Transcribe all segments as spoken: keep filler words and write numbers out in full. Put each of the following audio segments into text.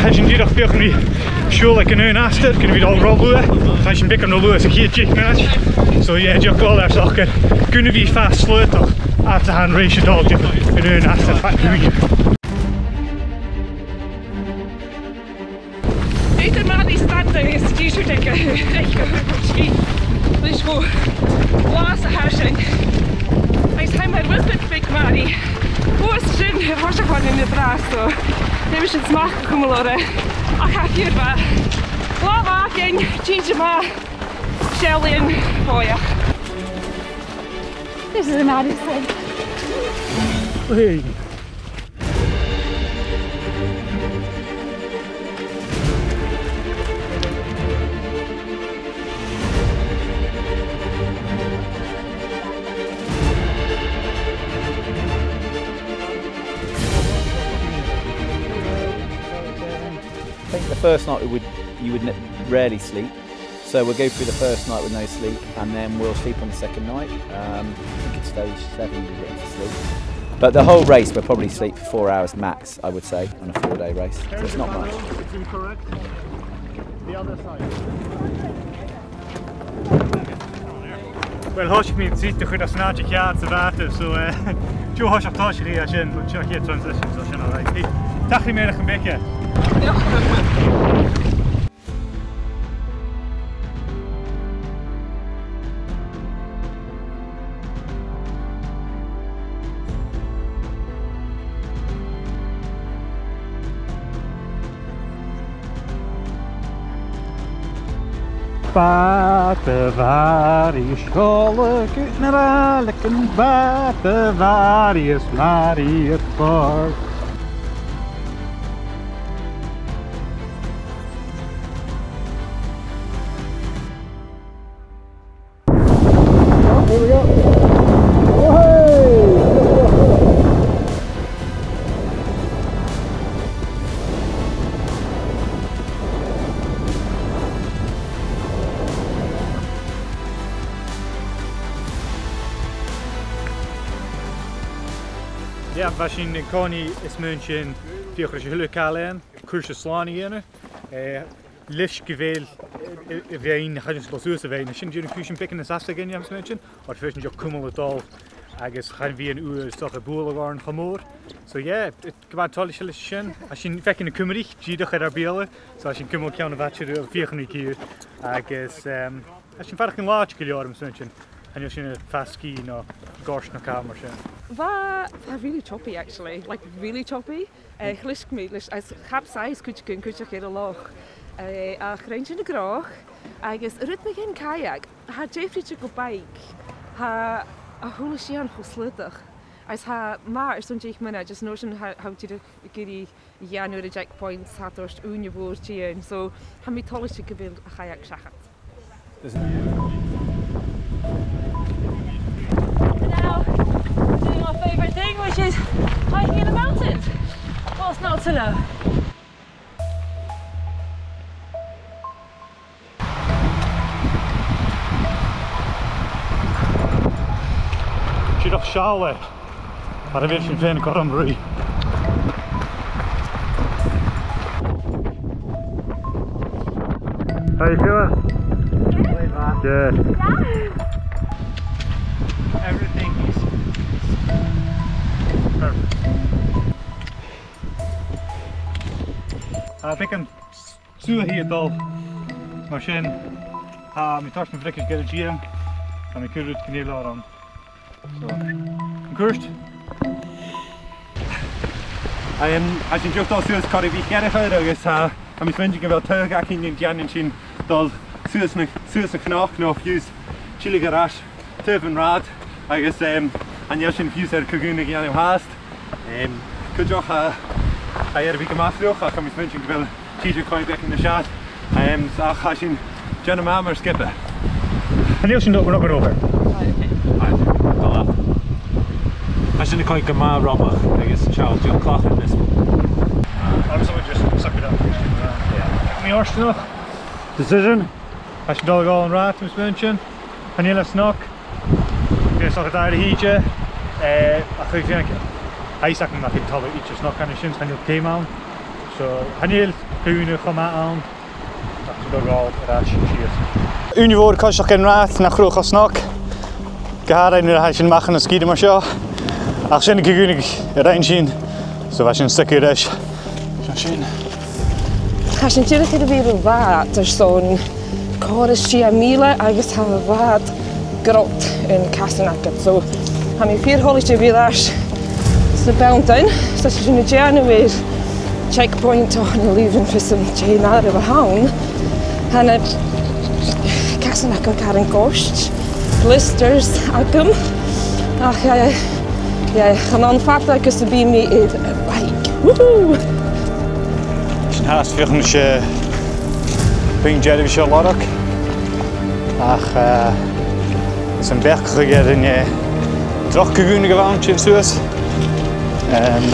Tha sinn dìreach a' feuchainn ri siubhal aig an aon astar, gun a bhith a' dol ro luath. Tha sinn beagan ro luath sa chiad deich mionaidean. So yeah, dìreach a' dol air socair. Gun a bhith fàs slaodach, ach tha an rèis a' dol dìreach aig an aon astar fad ùine. Eadar Màiri Stanley is Deiseil aig a, aig a, leis cho blàth 's a tha sin. Agus tha mi air a bhith beag Màiri. Bhuail sin, bha sin a' faighinn na bràthair, so nì mi sin smachd a chumail oirre. Ach tha e fìor mhath. Latha math againn, tìde math, seallaidhean bòidheach. This is a Màiri side. Hey. I think the first night we would, you would ne-, rarely sleep. So we'll go through the first night with no sleep, and then we'll sleep on the second night. Um, I think it's stage seven we get to sleep. But the whole race, we'll probably sleep for four hours max, I would say, on a four-day race. So it's not much. It's incorrect. The other side. Uill, thòisich mi an siud a' chuid as motha de cheàrn sa bhàta, so, eh, deagh thoiseach tòiseachaidh a tha sin, but seo a' chiad transition, so sin all right. Hey, tachair mi air a' chùl bheag. Bàta Mhàiri, sgoil gu na ràileagan, bàta Mhàiri is Màiri air bòrd. Here we go. Woohoo! Yeah, bha sinn an-còmhnaidh, is mi an sin, a' feuchainn ris a h-uile càil ann, cùrsa slàn a dhèanamh. Eh, leis gu bheil, eh, eh, a' bheinn, chan eil sinn a' dol suas a' bheinn, tha sin a' dèanamh cùisean beagan nas fhasa dhuinn, tha mi a' smaointinn, oir tha sinn dìreach a' cumail a' dol, agus chan bhiodh an uair 's dòcha a' bualadh oirnn cho mòr. So yeah, it, gu math toilichte leis sin. Tha sinn a' faicinn na Cuimrich dìreach air ar beulaibh, so tha sinn a' cumail ceann a' bhàta' air a' feuchainn ri cur, agus, ehm, tha sinn a' faireachdainn làidir gu leòr, tha mi a' smaointinn. Chan eil sinn a' fàs sgìth no goirt no càil mar sin. Bha, bha really choppy actually, like really choppy. Eh, chlisg mi leis, is capsized cuideigin cuideachd air an loch. Eh, ach rinn sinn a' ghnothach, agus rud mu dheidhinn kayak, tha e diofraichte gu bike, tha a h-uile sìon cho slaodach. Agus tha e math airson deich mionaidean, just an uair sin tha, tha thu dìreach ag iarraidh a dhèanamh air a' checkpoint, tha e a' toirt ùine mhòr tighinn. So, tha mi toilichte gu bheil a' kayak seachad. Hello, doing our favourite thing, which is hiking in the mountains. What's not to love? Dìreach seall air. Mar a bheil sinn fhèin a' cur an ruith. How you feeling? Good. Everything is, is perfect. Tha beagan suathadh a' dol. Mar sin, tha mi a' toirt mo bhriogais gu Jim. Tha mi a' cur rud gu nèamh leòr ann. So, an cuairt. Em, tha sinn dìreach a' dol suas Corra Mhìchearachar agus, eh, tha mi a' smaointinn gu bheil taghadh againn an dèan sinn dol suas na, suas na cnoc no fiù 's tilleadh air ais taobh an rathaid agus, em, chan eil sinn fiù 's air co-dhùnadh a dhèanamh fhathast. Em, cuideachd, eh, tha e air a bhith gu math fliuch ach tha mi a' smaointinn gu bheil tìde a' coimhead beagan nas fheàrr. Em, ach tha sinn a' dèanamh math mar sgioba. Chan eil sinn dol, we're not going over. Right, okay. Right, go on. Tha sinn a' coimhead gu math romach agus seall, dìreach clach air an fhiosrachadh. Honestly, just suck it up. Yeah. Mi fhortanach. Decision. Tha sinn a' dol a dh'fhalbh an rathad, tha mi a' smaointinn. Chan eil e snog. Bidh e snog an dàrna h-oidhche, eh, ach chuir fianaic-, tha fhios agam nach eil e toilichte snog an sin, chan eil ceum ann. So, chan eil co-dhùnadh cho math ann, ach tha e a' dol air ais sìos. Ùine mhòr coiseachd an rathad, nach robh cho snog. Gu h-àraidh nuair a tha sinn a-mach anns an sgìre mar seo. Ach sin an co-dhùnadh a rinn sinn. So bha sinn stuck air ais. Seo sinn. Tha sinn dìreach air a bhith air a' bhàt airson còrr is sia mìle agus tha a' bhàt grod an casan agad. So tha mi fìor thoilichte a bhith air ais sa Bountain. So tha sinn a' dèanamh air checkpoint on the leaving for some J N R of a hound. Tha na casan agam car an gost, blisters agam. Ach, eh, yeah, chan ann fada gus am bi mi air a' bhike. Woohoo! Sin fhathast, feuchainn-sa, eh, beinn deirbh seo a lorg. Ach, eh, 's am beachd a chur air an, eh, droch co-dhùnadh a bh' ann sin suas. Em,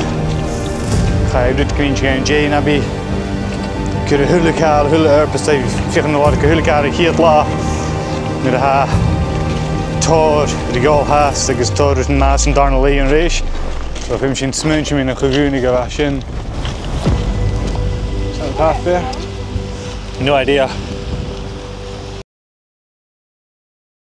chaidh rud gu cinnteach an dèidh na bhith cur a h-uile càil, a h-uile herb a-staigh, feuchainn a lorg a h-uile càil a' chiad latha. Nuair a tha tòrr ri dhol fhathast agus tòrr ris an math san dàrna laighe an rèis. So feumaidh sinn smaointinn mu na co-dhùnadh a bha sin. So, path far. No idea.